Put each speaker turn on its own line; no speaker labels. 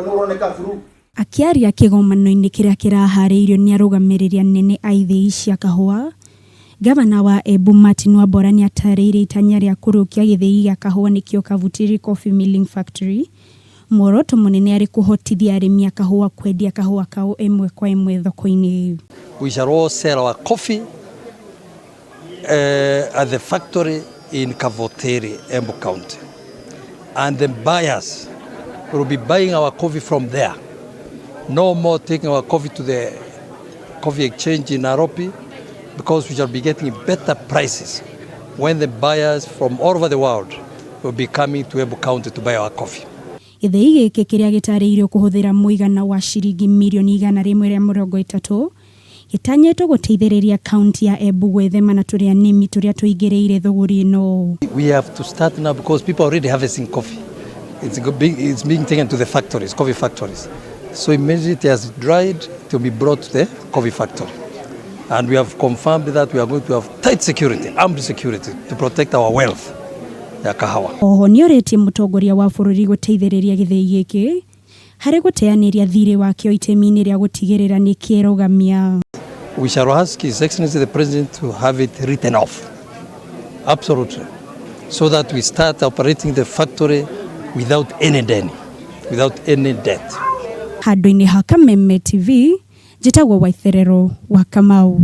Nĩ ũroneka through.
Akĩaria kĩgomano-inĩ kĩrĩa kĩraharĩirio nĩ arũgamĩrĩri anene a ithĩi cia kahũa, Gavana wa Embu Martin Wambora nĩatarĩirie itanya rĩa kũrũkia gĩthĩi gĩa kahũa nĩkĩo Kavutiri Coffee Milling Factory, muoroto mũnene arĩ kũhotithia arĩmi a kahũa kwendia kahũa kao ĩmwe kwa ĩmwe thoko-inĩ.
We shall all sell our coffee at the factory in Kavoteri, Embu County. And the buyers will be buying our coffee from there. No more taking our coffee to the coffee exchange in Nairobi, because we shall be getting better prices when the buyers from all over the world will be coming to Embu County to buy our coffee.
Gĩthĩi gĩkĩ kĩrĩa gĩtarĩirio kũhũthĩra mũigana wa ciringi mirioni 130 gĩtanyĩtwo gũteithĩrĩria kaunti ya Embu gwĩthema na tũrĩa nĩmi tũrĩa tũingĩrĩire thũgũrĩ ĩno.
We have to start now because people are already harvesting coffee. It's being taken to the factories, coffee factories. So immediately it has dried to be brought to the coffee factory. And we have confirmed that we are going to have tight security, armed security, to protect our wealth ya kahawa.
Oho nĩorĩtie mũtongoria wa bũrũri gũteithĩrĩria gĩthĩi gĩkĩ harĩ gũteanĩria thirĩ wakĩo itemi-inĩ rĩa gũtigĩrĩra nĩ kĩerũgamia.
We shall ask His Excellency the President to have it written off. Absolutely. So that we start operating the factory without any debt, without any debt.
Handũ-inĩ ha Kameme TV, njĩtagwo Waitherero wa Kamau.